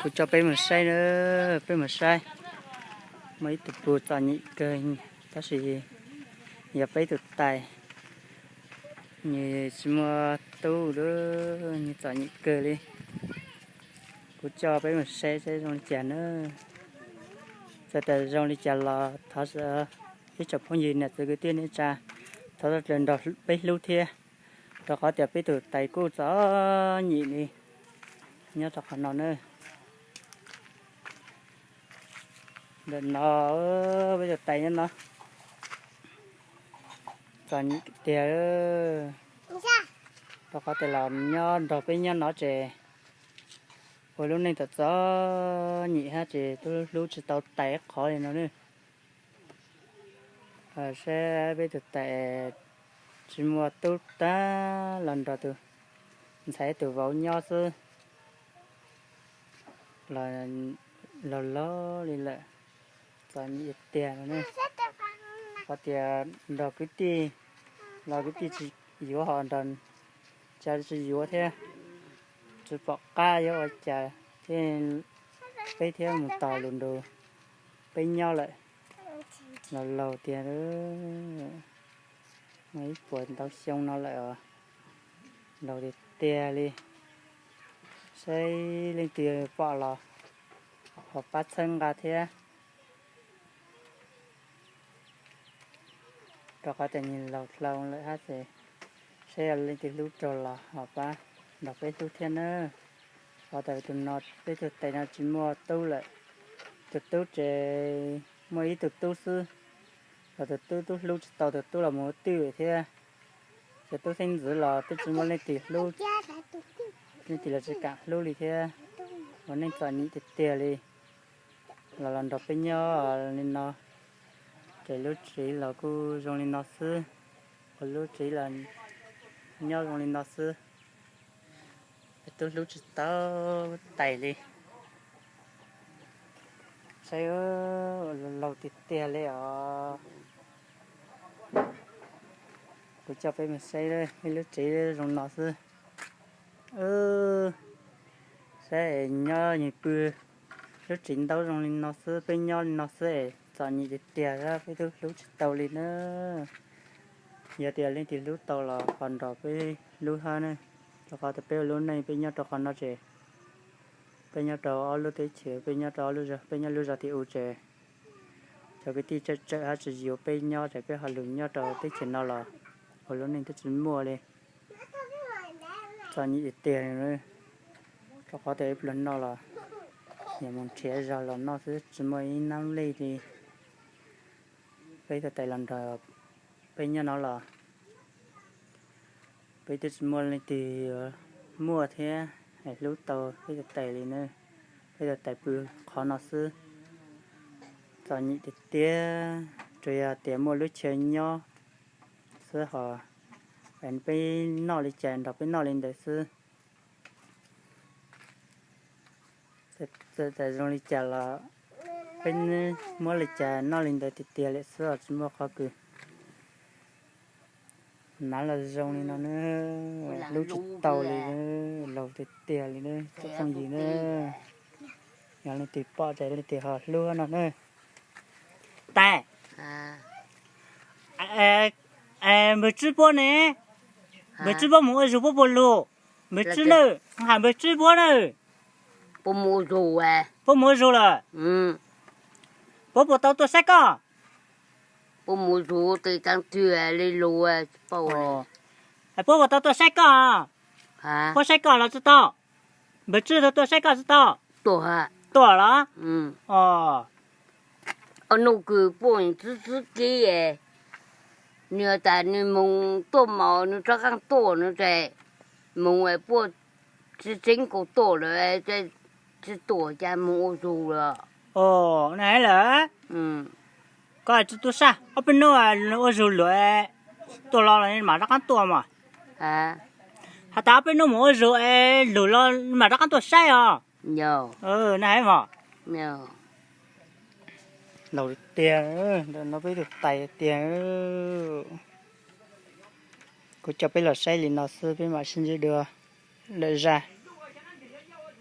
Kuv coj peb mus saib na, peb mus saib. Muaj ib tug pug txom nyem kawg, tab sis yog peb tus tais, nws tsis muaj tub, nws txom nyem kawg li. Kuv coj peb mus saib saib zoo li cas na. Txawm tias zoo li cas los thov ib tsoom phooj ywg niam txiv kwv tij neej tsa, thov zam lub nrog peb hlub thiab, rau qhov tias peb tus tais kuj txom nyem li nyob rau qhov no na. Ntawm no peb tus tais nyob no txom nyem tiag, rau qhov tias los nyob nrog peb nyob no ces ua lub neej txom txom nyem thiab ces twb hlub tsis tau tais qhov li no na. Saib peb tus tais tsis muaj tub tag, los nrog tus ntxhais tus vauv nyob xwb, laus laus li lawm, txom nyem tiag no ne. Qhov tias nrog kwv tij los kwv tij tsis yuav, ho nrog cov tsis yuav thiab, tsis pom qab yuav ua cas thiab, peb thiaj mus tos lus nrog peb nyob lawm. Laus laus tiag, muaj ib puas ntau xyoo no lawm os, laus tiag tiag li. Saib leej twg pom los ho pab txhawb nqa thiab, rau qhov tias nws laus hlau lawm hab ces saib yog leej twg hlub raug los ho pab nrog peb hlub thiab na. Qhov tias tus no, peb tus tais no tsis muaj tub lawm, tus tub ces muaj ib tug tub xwb, los tus tub twb hlub tsis tau tus tub los mus ua twj thiab. Cov tub xeeb ntxwv los twb tsis muaj leej twg hlub, leej twg los tsis kam hlub li thiab, ua neej txom nyem tiag tiag li. Los los nrog peb nyob li no, ces lub tsev los kuj zoo li no xwb, ua lub tsev los nyob zoo li no xwb, twb hlub tsis tau tais li. Saib, laus tiag tiag li os. Kuv coj peb mus saib, peb lub tsev zoo no xwb. Saib nyob nws pw, lub tsev ntaub zoo li no xwb, peb nyob li no xwb es txom nyem tiag tiag, peb twb hlub tsis tau li na. Yog tias leej twg hlub tau los ho nrog peb hlub hab na, rau qhov tias peb ua lub neej peb nyob rau qhov no ces peb nyob rau ob lub teb chaws, peb nyob rau ob lub zos, peb nyob lub zos tim u ces cov kwv tij tsawm tsawm hab tsis yuav peb nyob ces peb ho lug nyob rau teb chaws no los ua lub neej twb tsis muaj li. Txom nyem tiag tiag, rau qhov tias ib pluag noj los yog mus nrhiav zog los noj xwb, tsis muaj ib nab lej li. Peb tus tais los nrog peb nyob no los peb twb tsis muaj leej twg muaj thiab es hlub tau peb tus tais li na. Peb tus tais pw qhov no xwb, txom nyem tiag tiag, tsuas yog tias muaj lub chaw nyob xwb ho peb noj li cas nrog peb noj li ntawd xwb. Txawm zoo li cas los peb muab li cas noj li ntawd tiag tiag li xwb os, tsis muaj qhov kws nav los zoo li no na, hlub tsis tau li, laus tiag tiag li na, tsoom phooj ywg na. Yog leej twg pom ces leej twg ho hlub no na. Tais, npawg Tswb puab ne? Npawg Tswb puab mus ua zug puab puas lug? Npawg Tswb na, hais npawg Tswb puab na. Puab mus ua zug lawm. Puab puas tau tuaj saib koj? Puab puas tau tuaj saib koj? Puab saib koj los tsis tau? Npawg Tswb tau tuaj saib koj tsis tau? Tuaj los? Nuj kws puab txwb txwb kib, nws tas nws moog tuaj mas nws rov qaab tuaj no ces moog puab txwb txeeb kaus tuaj lawm, tsis tuaj cas moog ua zug lawm. Koj tsis tuaj saib, ob peb nub ua zug luam tuaj los los mam rov qaab tuaj mas. Has tas ob peb nub moog ua zug es lug los mam rov qaab tuaj saib os. Na mog. Laus tiag, ntawm no peb tug tais tiag. Kuv coj peb los saib li no xwb, peb mam sib ntsib dua lwm zaj.